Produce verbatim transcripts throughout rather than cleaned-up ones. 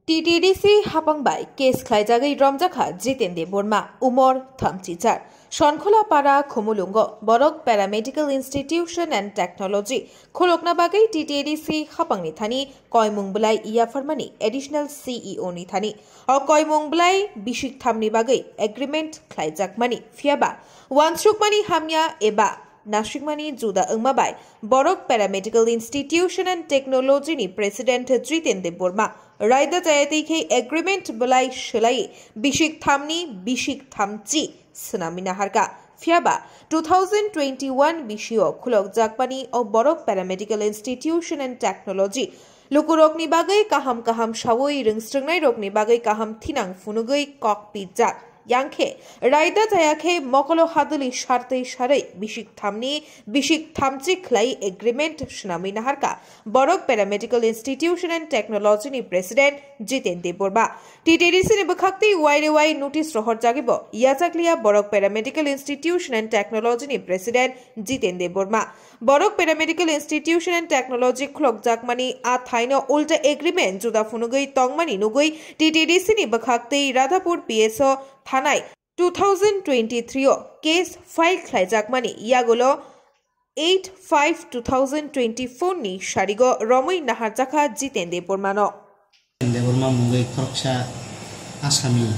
T T D C hapang bai case khlaijagwi romjakha Jiten Debbarma, umor thamchichar. Sonkhola para Khumulungo Borok Paramedical Institution and Technology khulokna bagwi T T D C hapangni thani koimung bwlai yapharmani Additional C E O ni thani o koimung bwlai bisik thamni bagwi agreement khlaijakmani, phiyaba wansukmani hamya eba nasikmani juda wngma bai Borok Paramedical Institution and Technology ni President Jiten Debbarma raida chayatwi khe agreement bwlai swlaiwi bisik thamni bisik thamchi swnamwi naharkha. Phiyaba two thousand twenty-one bisio khulokjakmani o Borok Paramedical Institution and Technology lukurokni bagwi kaham kaham sawi rwngsrwngnairokni bagwi kaham thinang phunugwi kok pijak. Yangkhe raida chaya khe mokolo hadwli sartwi sarwi bisik thamni bisik thamchi khlai agreement swnamwi naharkha Borok Paramedical Institution and Technology ni President Jiten Debbarma. T T D C ni bwkhaktwi Y R Y notice rohorjagwibo yachakliya Borok Paramedical Institution and Technology ni President Jiten Debbarma. Borok Paramedical Institution and Technology khulokjakmani a thaino ulta agreement juda phunugwi tongmani nugwi T T D C ni bwkhaktwi Radhapur P S O thanai two thousand twenty-three o case file khlaijakmani yagulo eight five two thousand twenty-four ni sarigo romwi naharjakha Jiten Debbarmano. Debbarma mungwi khoroksa asami,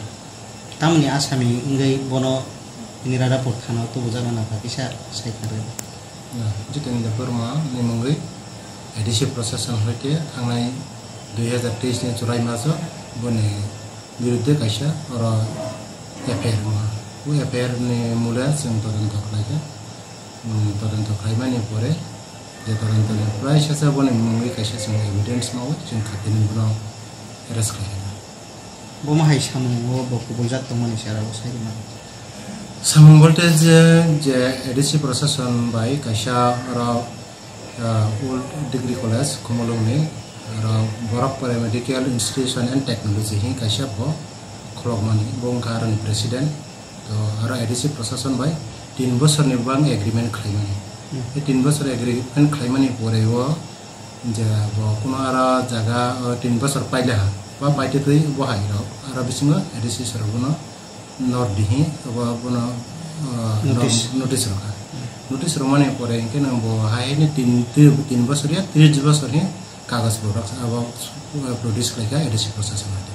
tamoni asami wngwi bono bini Radhapur thana o tubujakna napha kisa sai kha rw. Jiten Debbarma ni mungwi A D C Prasashan hoite thangnai dui hazar teis ni July maso boni birudde kaisa oro F I R wngma. O F I R ni mule chwng todonto khlaikha. Hmm, todonto khlaimani pore, je todonto ni prai sacha boni mungwi kaisa chwng evidence mawi chwng khatini bono arrest khlaikha. Bomo hai samung o bo kubuljak tongmani se aro bo sai rwmani. Samung bolte je, je A D C Prasashan bai kaisa oro ah, Old Degree College, Khumulwng ni, aro Borok Paramedical Institution and Technology hing kaisa bo khulokmani, bo wngkha aroni president. To aro A D C Prasashan bai tin bosorni bang agreement khlaimani. Hmm. E tin bosor agreement khlaimani pore o je bo kuno aro jaga, o tin bosor paile ha, ba paite twi bo hai rok, aro bisingo A D C sorok bono nor dihi, obo bono, ah, Notice. Notice rwkha. Notice rwmani pore hinkhe nang bo hai ni tin, tin, tin bosor ya tris bosor hi kagoj bo rwkha, abo, ah, produce khlaikha A D C Prasashan hati.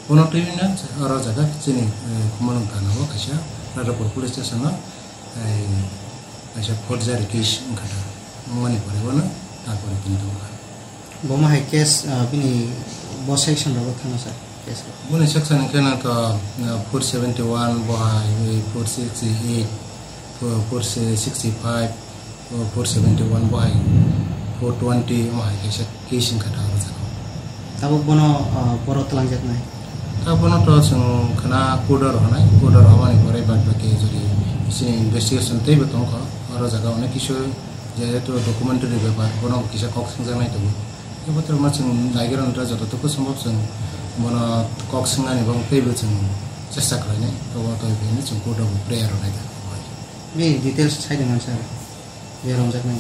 Bono twi no oro jaga chini, eh, Khumulwng thana o kaisa Radhapur police station o, eh, kaisa forgery case wngkha ta. Wngmani pore bono tarpore tin tongkha. Bomo hai case, ah, bini bo section rogo thangna sa case rok. Boni section hwnkhe nang to, ah, four seventy one bo hai, four sixty eight, four, four sixty five, four seventy one bo hai, four twenty omo hai kaisa case wngkha ta oro jaga. Tabuk bono, ah, boro twlangjaknai. Ta bono to chwng khwna court o rohornai, court o rohormani pore bad baki jodi chini investigation teibo tongkha, oro jaga onek kisu jehetu documentary bepar, bono kisa kok swngjaknai tongo. Ebo tei rwma chwng naigra nukra joto toko sombhob chwng bono kok swngnani bagwi teibo chwng chesta khlainai. Tobo tei phiyano chwng court o prayer rwnai da. Bini details sai de mansa, je romjaknai.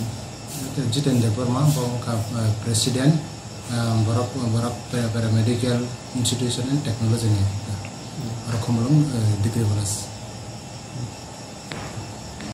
Jiten Debbarma, bo wngkha, eh, president, eh, borok, borok para-, paramedical institution and technology ni, eh, oro Khumulwng, eh, degree college.